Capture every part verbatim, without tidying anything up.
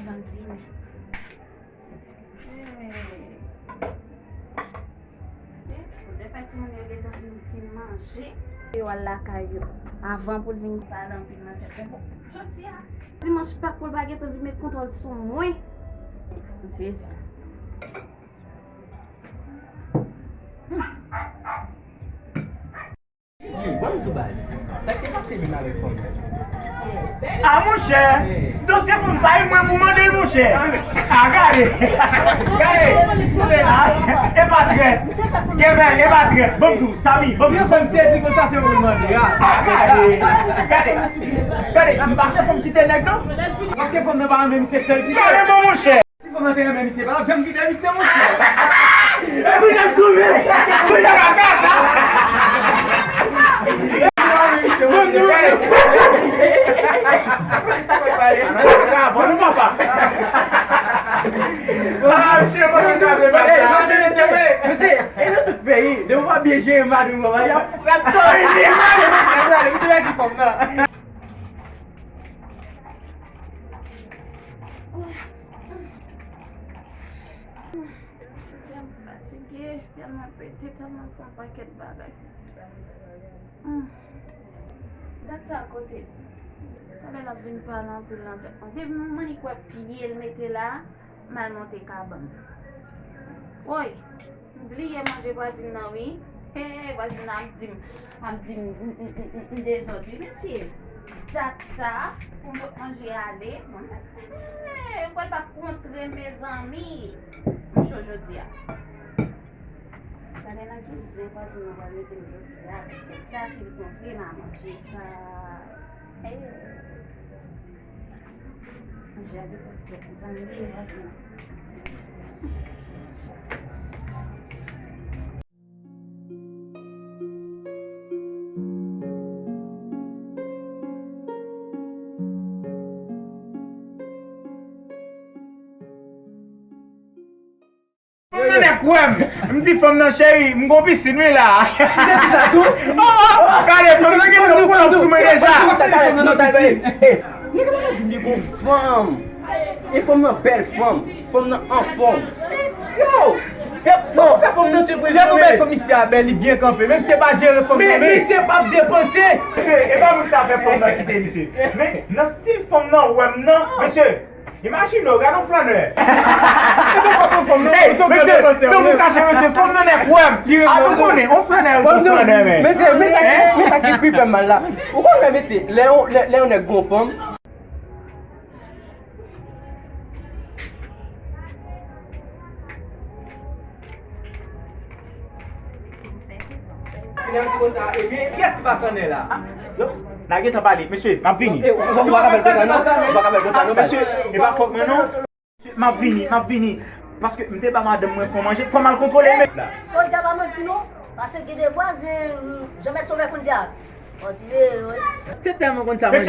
Tann vini. Hey. Poutèt fè timoun yo gentan fin, fin manje. Yo al lakay yo. Avan pou l vin pale anpil nan tèt mwen. Bon, jodi a, dimanch Pak pou l pa gentan vin met kontwòl sou mwen. M sezi. Bon, m di w baz. Sa k te pase menm avèk fanm nan? A monchè, dosye fanm sa e mwen pou mande l monchè. A gade. Gade. A, e pa trèt. Kevin, e pa trèt. Ban m di w, Samy, ban m di w. Fanm se di konsa se mwen pou mande a. A gade. Gade. Gade, m pa fè fanm kite nèg non. Paske fanm nan pa renmen misye tel ki ye. Kareman monchè. Si fanm nan te renmen misye, pa t ap janm kite misye, monchè. E kou n ap sove. Kou n ap kaka. Bon, nou, nou. Bon, nou, papa. Ah, misye, mwen, mwen, mwen, mwen, mwen, mwen, mwen, mwen, e nan tout peyi, depi w pa byen jere madanm ou, y ap, y ap tòye li. Misye pa di fanm nan. Jodi a m fatige, tèlman pete, tèlman fè yon pakèt bagay. Hmm. Dat sa kote? Talè l ap vin pale anpil nan tèt mwen. Depi m annik wè pye l mete la, m al monte kabann. Woy! M bliye manje vwazin nan wi. Hey, vwazin nan ap di m, ap di m, m, m, m, m, m dezòd wi, mesye. Dat sa, pou m pot manje ale. Mwen menm, hey, m pral pa kontre, mezanmi. M cho jodi a. Gade nan ki zen vwazin nan pral mete m jodi a. Sa, si l kontre, m a manje sa. Hey. Fanm nan nèk wè m. M di fanm nan, cheri, m gon pisin wi la. Ou te di sa tou? Oh, oh, gade, fanm nan gentan pull up sou mwen deja. Nèg la pa ka di m li gon fanm. E fanm nan bèl fanm. Fanm nan anfòm. Yo! Se pou fè fanm nan sipriz. Se pou bèl fanm isi a bèl, li byen kanpe. Menm si se pa jere fanm nan, men misye p ap depanse. Mesye, e pa mwen ki ta fè fanm nan kite misye. Men nan stil fanm nan wè m nan, mesye. Imajine w, gade yon flanè. Hey, mesye, san pou kache, mesye, fanm nan nèk wè m. A nou konnen, yon flanè, yon flanè, men. Mesye, men sa ki, men sa ki pi fè m mal la. Ou konn wè, mesye, lè yon, lè, lè yon nèg gon fanm. Kiyès ki pa konnen la? N a gentan pale, mesye, m ap vini. Ou pa ka fè l konsa non, ou pa ka fè l konsa non, mesye, e pa fòt mwen non. M ap vini, m ap vini. Paske m te ba madanm mwen fon manje, fò m al kontwole mèt la. Sa w di a pa manti non, paske gen de vwazen, jan mèt sovè konn di a. Mesye,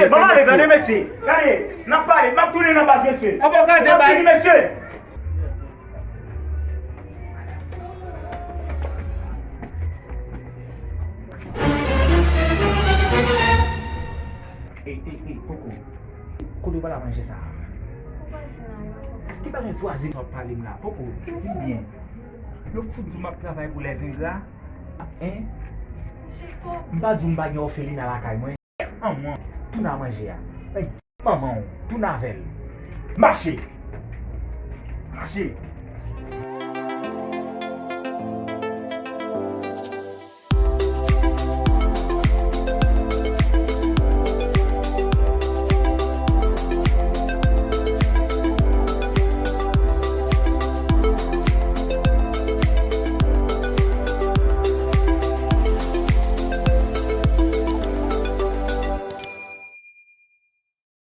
ban m ale, tande, mesye. Tande, n ap pale, m ap tounen nan baz, mesye. An bon kraze baz. M ap vini, mesye. Ey, ey, ey, poko. Kote w pral manje sa a? Ki bagay vwazin w ap pale m la? Poko, di m byen. Yo fout di w m ap travay pou lèzengra? Hein? M pa di w m pa gen òfelina lakay mwen? An mwen, tounen a manje a. Ey, manman w, tounen avè l. Mache! Mache!